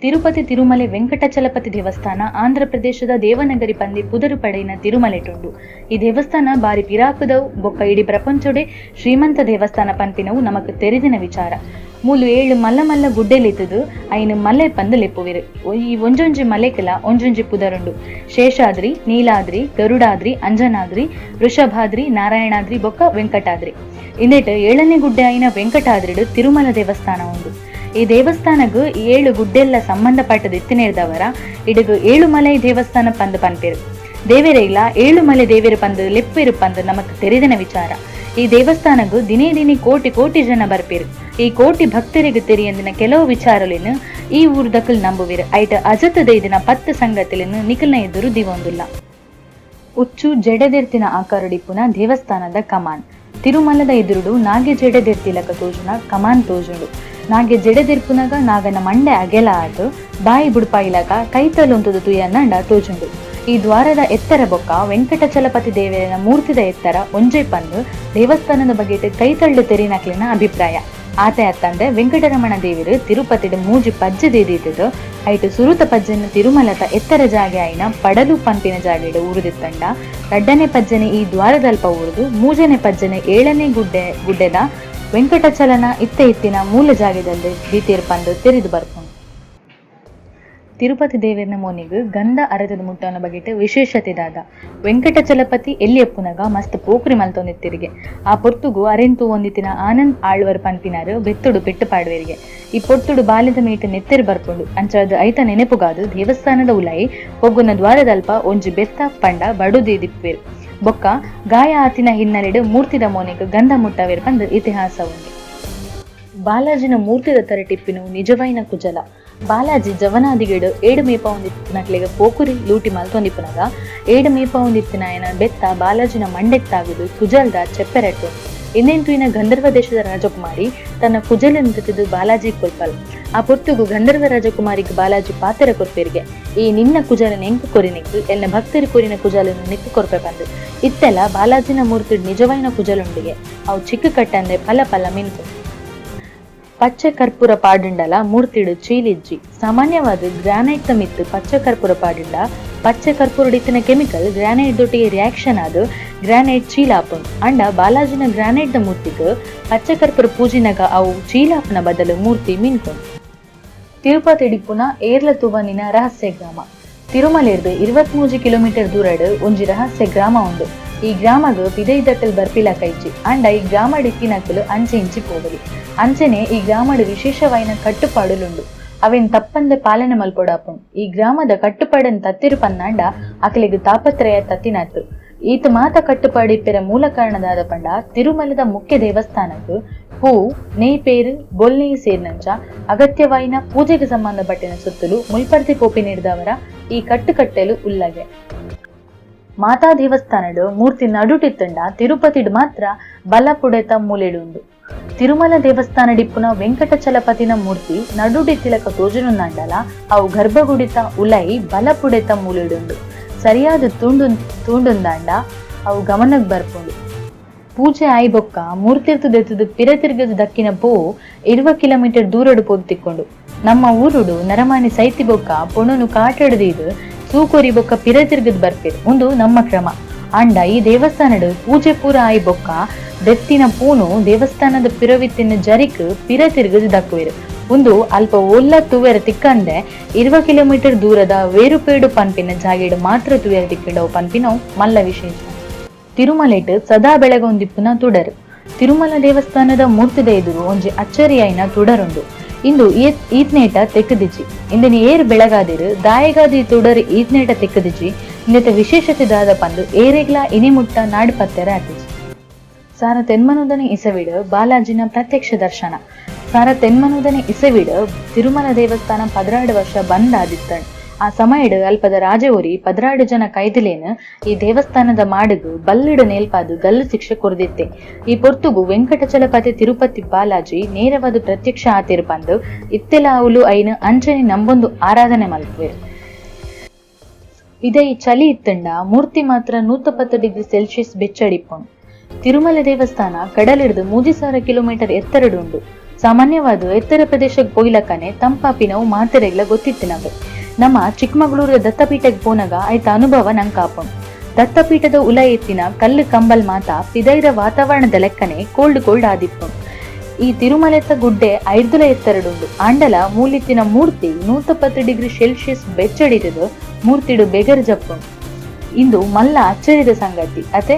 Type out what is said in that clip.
Tirupati Tirumala Venkatachalapathi ದೇವಸ್ಥಾನ ಆಂಧ್ರ ಪ್ರದೇಶದ ದೇವನಗರಿ ಪಂದಿ ಪುದರು ಪಡೆಯಿನ ತಿರುಮಲೆಟುಂಡು. ಈ ದೇವಸ್ಥಾನ ಬಾರಿ ಪಿರಾಕುದವು ಬೊಕ್ಕ ಇಡೀ ಪ್ರಪಂಚೊಡೆ ಶ್ರೀಮಂತ ದೇವಸ್ಥಾನ ಪನ್ಪಿನವು ನಮಕ್ ತೆರಿದಿನ ವಿಚಾರ. ಮೂಲು ಏಳು ಮಲ್ಲ ಮಲ್ಲ ಗುಡ್ಡೆಲಿತ್ತುದು ಐನ್ ಮಲೆ ಪಂದ್ ಲೆಪ್ಪುವೆರ್. ಈ ಒಂಜೊಂಜಿ ಮಲೆಕುಲ ಒಂಜೊಂಜಿ ಪುದರುಂಡು. ಶೇಷಾದ್ರಿ, ನೀಲಾದ್ರಿ, ಗರುಡಾದ್ರಿ, ಅಂಜನಾದ್ರಿ, ವೃಷಭಾದ್ರಿ, ನಾರಾಯಣಾದ್ರಿ ಬೊಕ್ಕ ವೆಂಕಟಾದ್ರಿ. ಇಂದೆಟ್ ಏಳನೇ ಗುಡ್ಡೆ ಆಯಿನ ವೆಂಕಟಾದ್ರಿಡ್ ತಿರುಮಲ ದೇವಸ್ಥಾನ ಉಂಡು. ಈ ದೇವಸ್ಥಾನಗ್ ಏಳು ಗುಡ್ಡೆಲ್ಲ ಸಂಬಂಧಪಟ್ಟದ ಇತ್ತಿನೇರ್ದವರ ಇಡಗ್ ಏಳುಮಲೈ ದೇವಸ್ಥಾನ ಪಂದ್ ಪನ್ಪೆರ್. ದೇವೆರೆಗ್ಲ ಏಳುಮಲೆ ದೇವೆರ್ ಪಂದ್ ಲೆಪ್ಪುವೆರ್ ಪಂದ್ ನಮಕ್ ತೆರಿದಿನ ವಿಚಾರ. ಈ ದೇವಸ್ಥಾನಗ್ ದಿನೇ ದಿನೇ ಕೋಟಿ ಕೋಟಿ ಜನ ಬರ್ಪೆರ್. ಈ ಕೋಟಿ ಭಕ್ತರಿಗೆ ತೆರಿಯಂದಿನ ಕೆಲವು ವಿಚಾರಲೆನ್ ಈ ಊರುದಕುಲ್ ನಂಬುವೆರ್. ಐಟ್ ಅಜತ್ ದೈದಿನ 10 ಸಂಗತಿಲೆನ್ ನಿಕಲ್ನ ಎದುರು ದಿವೊಂದುಲ್ಲ. ಉಚ್ಚು ಜಡೆದೆರ್ತಿನ ಆಕಾರಡಿಪ್ಪುನ ದೇವಸ್ಥಾನದ ಕಮಾನ್. ತಿರುಮಲದ ಎದುರುಡು ನಾಗೆ ಜಡೆದೆರ್ತಿಲಕ ತೋಜುನ ಕಮಾನ್ ತೋಜುಂಡು. ನಾಗೆ ಜಡೆದೆರ್ಪುನಗ ನಾಗನ ಮಂಡೆ ಅಗೆಲ ಆದ್ ಬಾಯಿ ಬುಡ್ಪಾಯಿಲಕ ಕೈತಲುಂತುದು ತುಯನ್ನಂಡ ತೋಜುಂಡು. ಈ ದ್ವಾರದ ಎತ್ತರ ಬೊಕ್ಕ ವೆಂಕಟಚಲಪತಿ ದೇವೆರೆನ ಮೂರ್ತಿದ ಎತ್ತರ ಒಂಜೇ ಪಂದ್ ದೇವಸ್ಥಾನದ ಬಗೆಟ್ ಕೈತಲ್ಡ್ ತೆರಿನಕ್ಲೆನ ಅಭಿಪ್ರಾಯ. ಆತೆ ಅತ್ತಂದೆ ವೆಂಕಟರಮಣ ದೇವೆರ್ ತಿರುಪತಿಡ್ ಮೂಜಿ ಪಜ್ಜೆ ದೀದಿತ್ತುದು ಐಟ್ ಸುರುತ ಪಜ್ಜೆನ್ ತಿರುಮಲತ ಎತ್ತರ ಜಾಗೆ ಆಯಿನ ಪಡಲು ಪನ್ಪಿನ ಜಾಗೆಡ್ ಊರುದಿತ್ತಂಡ, ರಡ್ಡನೇ ಪಜ್ಜೆನ್ ಈ ದ್ವಾರದಲ್ಪ ಊರುದು, ಮೂಜನೇ ಪಜ್ಜೆನ್ ಏಳನೇ ಗುಡ್ಡೆ ಗುಡ್ಡೆದ ವೆಂಕಟಚಲನ ಇತ್ತೆ ಇತ್ತಿನ ಮೂಲ ಜಾಗೆದಲ್ಲಿ ದೀತೆರ್ ಪಂದ್ ತೆರಿದ್ ಬರ್ಪುಂಡು. ತಿರುಪತಿ ದೇವೆರ್ನ ಮೋನೆಗ್ ಗಂಧ ಅರೆತದ ಮುಟ್ಟವನ ಬಗೆಟ್ ವಿಶೇಷತೆ ದಾದ? ವೆಂಕಟಚಲಪತಿ ಎಲ್ಯೆಪ್ಪುನಗ ಮಸ್ತ್ ಪೋಕ್ರಿ ಮಲ್ತೊಂದಿತ್ತಿರಿಗೆ. ಆ ಪೊರ್ತುಗು ಅರೆನ್ ತೂವೊಂದಿತ್ತಿನ ಆನಂದ್ ಆಳ್ವರ್ ಪನ್ಪಿನಾರ್ ಬೆತ್ತೊಡು ಪೆಟ್ಟು ಪಾಡುವೆರಿಗೆ. ಈ ಪೊರ್ತುಡು ಬಾಲೆದ ಮೇಟ್ ನೆತ್ತೆರ್ ಬರ್ಪುಂಡು. ಅಂಚಾದ್ ಐತ ನೆನೆಪುಗಾದ್ ದೇವಸ್ಥಾನದ ಉಲಾಯಿ ಪೊಗ್ಗುನ ದ್ವಾರದಲ್ಪ ಒಂಜಿ ಬೆತ್ತ ಪಂಡ ಬಡು ದೀದಿಪ್ಪುವೆರ್. ಬೊಕ್ಕ ಗಾಯ ಆತಿನ ಹಿನ್ನೆಲೆಡ್ ಮೂರ್ತಿದ ಮೋನೆಗ್ ಗಂಧ ಮುಟ್ಟವೆರ್ ಪಂದ್ ಇತಿಹಾಸ ಉಂಡು. ಬಾಲಾಜಿನ ಮೂರ್ತಿದ ತರೆಟಿಪ್ಪಿನವು ನಿಜವಾಯಿನ ಕುಜಲ. ಬಾಲಾಜಿ ಜವನಾದಿಗೆಡ್ ಏಡ್ ಮೇಪಾವೊಂದಿತ್ತಿನಕ್ಲೆಗ್ ಪೋಕುರಿ ಲೂಟಿ ಮಲ್ತೊಂದಿಪ್ಪುನಗ ಏಡ್ ಮೇಪಾವೊಂದಿತ್ತಿನಾಯನ ಬೆತ್ತ ಬಾಲಾಜಿನ ಮಂಡೆಗ್ ತಾಗುದು ಕುಜಲ್ದ ಚೆಪ್ಪೆರಟ್ಟುಂಡು. ಇಂದೆನ್ ತೂಯಿನ ಗಂಧರ್ವ ದೇಶದ ರಾಜಕುಮಾರಿ ತನ್ನ ಕುಜಲನ್ ದೆತ್ತ್ದ್ ಬಾಲಾಜಿಗ್ ಕೊರ್ಪಲ್. ಆ ಪೊರ್ತುಗು ಗಂಧರ್ವ ರಾಜಕುಮಾರಿಗ್ ಬಾಲಾಜಿ ಪಾತೆರ ಕೊರ್ಪೆರ್ಗೆ, ಈ ನಿನ್ನ ಕುಜಲನ್ ಎಂಕ್ ಕೊರಿನೆಕ್ ಎನ್ನ ಭಕ್ತೆರ್ ಕೊರಿನ ಕುಜಲನ್ ನಿಕ್ಕ್ ಕೊರ್ಪೆ ಪಂದ್. ಇತ್ತೆಲ ಬಾಲಾಜಿನ ಮೂರ್ತಿಡ್ ನಿಜವಾಯಿನ ಕುಜಲುಂಡುಗೆ. ಅವು ಚಿಕ್ಕ್ ಕಟ್ಟಂದೆ ಪಲ ಪಲ ಮಿನ್ಕುಂಡು. ಪಚ್ಚೆ ಕರ್ಪೂರ ಪಾಡುಂಡಲ ಮೂರ್ತಿಡ್ ಚೀಲಿಜ್ಜಿ. ಸಾಮಾನ್ಯವಾದ್ ಗ್ರಾನೈಟ್ ದ ಮಿತ್ತ್ ಪಚ್ಚೆ ಕರ್ಪೂರ ಪಾಡುಂಡ ಪಚ್ಚೆ ಕರ್ಪೂರಡ್ ಇತ್ತಿನ ಕೆಮಿಕಲ್ ಗ್ರಾನೈಟ್ ದೊಟ್ಟಿಗೆ ರಿಯಾಕ್ಷನ್ ಆದ್ ಗ್ರಾನೈಟ್ ಚೀಲ ಆಪುಂಡು. ಆಂಡ ಬಾಲಾಜಿನ ಗ್ರಾನೈಟ್ ದ ಮೂರ್ತಿಗ್ ಪಚ್ಚೆ ಕರ್ಪೂರ ಪೂಜಿನಗ ಅವು ಚೀಲಾಪುನ ಬದಲು ಮೂರ್ತಿ ಮಿನ್ಕುಂಡು. ತಿರುಪತಿಡಿಪ್ಪುನ ಏರ್ಲ ತೂವಂದಿನ ರಹಸ್ಯ ಗ್ರಾಮ. ತಿರುಮಲೆರ್ದ್ 23 ಕಿಲೋಮೀಟರ್ ದೂರಡ್ ಒಂಜಿ ರಹಸ್ಯ ಗ್ರಾಮ ಉಂಡು. ಈ ಗ್ರಾಮಗ್ ಪಿದಯಿದಕುಲು ಬರ್ಪಿಲಕ ಇಜ್ಜಿ. ಆಂಡ ಈ ಗ್ರಾಮಡ್ ಇತ್ತಿನಕುಲು ಅಂಚೆ ಇಂಚಿ ಪೋವೊಲಿ. ಅಂಚನೆ ಈ ಗ್ರಾಮಡ್ ವಿಶೇಷವಾಯಿನ ಕಟ್ಟುಪಾಡುಲುಂಡು. ಅವೆನ್ ತಪ್ಪಂದೆ ಪಾಲನೆ ಮಲ್ಪೊಡಾಪುಂಡು. ಈ ಗ್ರಾಮದ ಕಟ್ಟುಪಾಡನ್ ತತ್ತಿರು ಪನ್ನಾಂಡ ಅಕಲೆಗ್ ತಾಪತ್ರಯ ತತ್ತಿನಾತ್. ಈತ್ ಮಾತ ಕಟ್ಟುಪಾಡು ಇಪ್ಪೆರೆ ಮೂಲ ಕಾರಣ ದಾದ ಪಂಡ ತಿರುಮಲದ ಮುಖ್ಯ ದೇವಸ್ಥಾನಗ್ ಪೂ, ನೆಯಿ ಪೇರು, ಬೊಲ್ನೆಯಿ ಸೇರಿನಂಚ ಅಗತ್ಯವಾಯಿನ ಪೂಜೆಗ್ ಸಂಬಂಧಪಟ್ಟಿನ ಸೊತ್ತುಲು ಮುಲ್ಪರ್ದೆ ಪೋಪಿನೆಡ್ದಾವರ ಈ ಕಟ್ಟುಕಟ್ಟೆಲು ಉಲ್ಲಗೆ. ಮಾತಾ ದೇವಸ್ಥಾನಡ್ ಮೂರ್ತಿ ನಡುಟಿತ್ತುಂಡ ತಿರುಪತಿಡ್ ಮಾತ್ರ ಬಲ ಪುಡೆತ ಮೂಲೆಡುಂಡು. ತಿರುಮಲ ದೇವಸ್ಥಾನಡಿಪ್ಪುನ ವೆಂಕಟಚಲಪತಿನ ಮೂರ್ತಿ ನಡುಡಿತ್ತಿಲಕ ತೋಜುನುಂದಾಂಡಲ ಅವು ಗರ್ಭಗುಡಿತ ಉಲಯಿ ಬಲ ಪುಡೆತ ಮೂಲೆಡುಂಡು. ಸರಿಯಾದ್ ತೂಂಡು ತೂಂಡುಂದಾಂಡ ಅವು ಗಮನಗ್ ಬರ್ಪುಂಡು. ಪೂಜೆ ಆಯಿ ಬೊಕ್ಕ ಮೂರ್ತಿರ್ದ್ ದೆತ್ತ್ದ್ ಪಿರ ತಿರ್ಗ್ದ್ ದಕ್ಕಿನ ಪೂ 20 ಕಿಲೋಮೀಟರ್ ದೂರಡ್ ಪೋದು ತಿಕ್ಕುಂಡು. ನಮ್ಮ ಊರುಡು ನರಮಾನಿ ಸೈತಿ ಬೊಕ್ಕ ಪೊಣೊನು ಕಾಟಡ್ ದೀದ್ ಸೂಕೊರಿ ಬೊಕ್ಕ ಪಿರ ತಿರ್ಗ್ದ್ ಬರ್ಪೆರ್. ಉಂದು ನಮ್ಮ ಕ್ರಮ. ಆಂಡ ಈ ದೇವಸ್ಥಾನಡ್ ಪೂಜೆ ಪೂರ ಆಯಿ ಬೊಕ್ಕ ದೆತ್ತಿನ ಪೂನು ದೇವಸ್ಥಾನದ ಪಿರವಿತ್ತಿನ ಜರಿಕ್ ಪಿರ ತಿರ್ಗ್ದ್ ದಕ್ಕುವೆರ್. ಉಂದು ಅಲ್ಪ ಓಲ್ಲ ತೂವೆರೆ ತಿಕ್ಕಂದೆ 20 ಕಿಲೋಮೀಟರ್ ದೂರದ ವೇರುಪೇಡು ಪನ್ಪಿನ ಜಾಗೆಡ್ ಮಾತ್ರ ತೂವೆರೆ ತಿಕ್ಕುಂಡವು ಪನ್ಪಿನವು ಮಲ್ಲ ವಿಶೇಷ. ತಿರುಮಲೆಟ್ ಸದಾ ಬೆಳಗೊಂದಿಪ್ಪುನ ತುಡರ್. ತಿರುಮಲ ದೇವಸ್ಥಾನದ ಮೂರ್ತಿದ ಎದುರು ಒಂಜಿ ಅಚ್ಚರಿಯಾಯಿನ ತುಡರುಂಡು. ಇಂದು ಈತ್ನೇಟ ತೆಕ್ಕುದಿಜಿ. ಇಂದೆನ್ ಏರ್ ಬೆಳಗಾದೆರ್, ದಾಯೆಗಾದ್ ಈ ತುಡರ್ ಈತ್ನೇಟ ತೆಕ್ಕುದಿಜಿ, ಇಂದೆತ ವಿಶೇಷತೆ ದಾದ ಪಂದ್ ಏರೆಗ್ಲಾ ಇನಿ ಮುಟ್ಟ ನಾಡ್ ಪತ್ತೆರೆ ಆತಿಜಿ. 1089ನೇ ಇಸವಿಡ್ ಬಾಲಾಜಿನ ಪ್ರತ್ಯಕ್ಷ ದರ್ಶನ. 1089ನೇ ಇಸವಿಡ್ ತಿರುಮಲ ದೇವಸ್ಥಾನ 12 ವರ್ಷ ಬಂದ್ ಆದಿತ್ತಂಡ್. ಆ ಸಮಯಡ್ ಅಲ್ಪದ ರಾಜೆ ಒರಿ 12 ಜನ ಕೈದಿಲೆನ್ ಈ ದೇವಸ್ಥಾನದ ಮಾಡಗ್ ಬಲ್ಲುಡ್ ನೇಲ್ಪಾದ್ ಗಲ್ಲು ಶಿಕ್ಷೆ ಕೊರ್ದಿತ್ತೆ. ಈ ಪೊರ್ತುಗು ವೆಂಕಟಚಲಪತಿ ತಿರುಪತಿ ಬಾಲಾಜಿ ನೇರವಾದ್ ಪ್ರತ್ಯಕ್ಷ ಆತೆರ್ ಪಂದ್ ಇತ್ತೆಲ ಅವುಲು ಐನ್ ಅಂಚನೆ ನಂಬೊಂದು ಆರಾಧನೆ ಮಲ್ಪುವೆರ್. ಪಿದಯಿ ಚಲಿ ಇತ್ತ್ಂಡ ಮೂರ್ತಿ ಮಾತ್ರ 110 ಡಿಗ್ರಿ ಸೆಲ್ಸಿಯಸ್ ಬೆಚ್ಚಡಿಪ್ಪುಂಡು. ತಿರುಮಲ ದೇವಸ್ಥಾನ ಕಡಲಿಡ್ದ್ 3000 ಕಿಲೋಮೀಟರ್ ಎತ್ತರಡ್ ಉಂಡು. ಸಾಮಾನ್ಯವಾದ್ ಎತ್ತರ ಪ್ರದೇಶಗ್ ಪೋಯಿಲಕ್ಕನೆ ತಂಪಾಪಿನವು ಮಾತೆರೆಗ್ಲ ಗೊತ್ತಿತ್ತಿನವೆ. ನಮ ಚಿಕ್ಕಮಗಳೂರು ದತ್ತಪೀಠಗ್ ಪೋನಗ ಐತ ಅನುಭವ ನಂಕಾಪುಂಡು. ದತ್ತಪೀಠದ ಉಲಯಿ ಇತ್ತಿನ ಕಲ್ಲು ಕಂಬಲ್ ಮಾತ ಪಿದೈದ ವಾತಾವರಣದ ಲೆಕ್ಕನೆ ಕೋಲ್ಡ್ ಕೋಲ್ಡ್ ಆದಿಪ್ಪುಂಡು. ಈ ತಿರುಮಲೆತ ಗುಡ್ಡೆ ಐರ್ದುಲ ಎತ್ತರಡುಂಡು. ಆಂಡಲ ಮೂಲಿತ್ತಿನ ಮೂರ್ತಿ 110 ಡಿಗ್ರಿ ಸೆಲ್ಸಿಯಸ್ ಬೆಚ್ಚಡಿತದು ಮೂರ್ತಿಡು ಬೆಗರ್ ಜಪ್ಪುಂಡು. ಇಂದು ಮಲ್ಲ ಅಚ್ಚರಿದ ಸಂಗತಿ ಅತೆ.